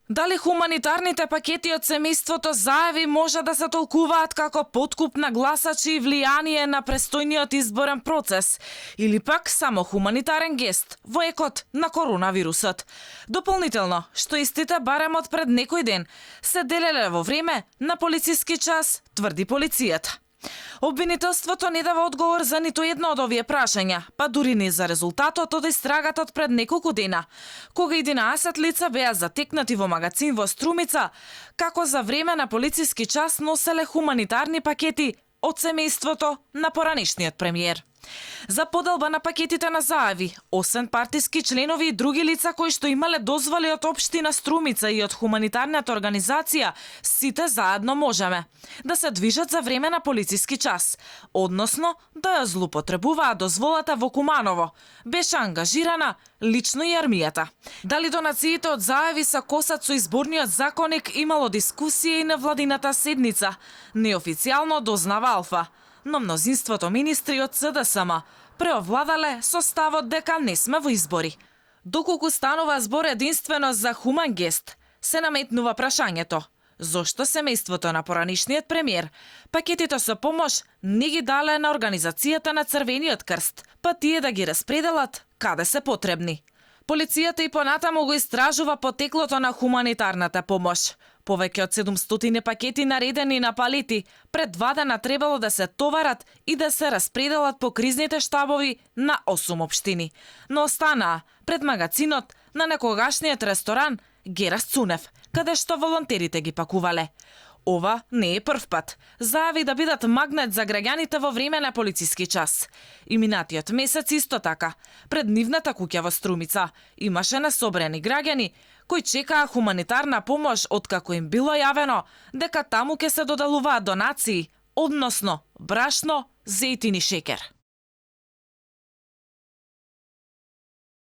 Дали хуманитарните пакети од семејството Заеви може да се толкуваат како подкуп на гласачи и влијание на престојниот изборен процес, или пак само хуманитарен гест во екот на коронавирусот? Дополнително, што истите барем од пред некој ден се делеле во време на полициски час, тврди полицијата. Обвинителството не дава одговор за ниту едно од овие прашања, па дури не за резултатот од истрагата од пред неколку дена, кога 11 лица беа затекнати во магазин во Струмица, како за време на полициски час носеле хуманитарни пакети од семејството на поранешниот премиер. За поделба на пакетите на Заеви, 8 партиски членови и други лица кои што имале дозволи од општина Струмица и од хуманитарната организација, сите заедно можеме да се движат за време на полициски час, односно да ја злоупотребуваат дозволата во Куманово. Беше ангажирана лично и армијата. Дали донациите од Заеви се косат со изборниот законник имало дискусија и на владината седница, неофицијално дознава Алфа. Но мнозинството министри од СДСМ преовладале со ставот дека не сме во избори. Доколку станува збор единствено за хуман гест, се наметнува прашањето: зошто семејството на поранишниот премиер пакетите со помош не ги дале на организацијата на Црвениот крст, па тие да ги распределат каде се потребни? Полицијата и понатаму го истражува потеклото на хуманитарната помош. Повеќе од 700 пакети наредени на палети пред 2 дена требало да се товарат и да се распределат по кризните штабови на 8 општини, но останаа пред магазинот на некогашниот ресторан Герас Цунев, каде што волонтерите ги пакувале. Ова не е прв пат. Заеви да бидат магнет за граѓаните во време на полициски час. И минатиот месец исто така, пред нивната куќа во Струмица, имаше насобрени граѓани кои чекаа хуманитарна помош откако им било јавено дека таму ќе се додалуваат донации, односно брашно, зејтин и шекер.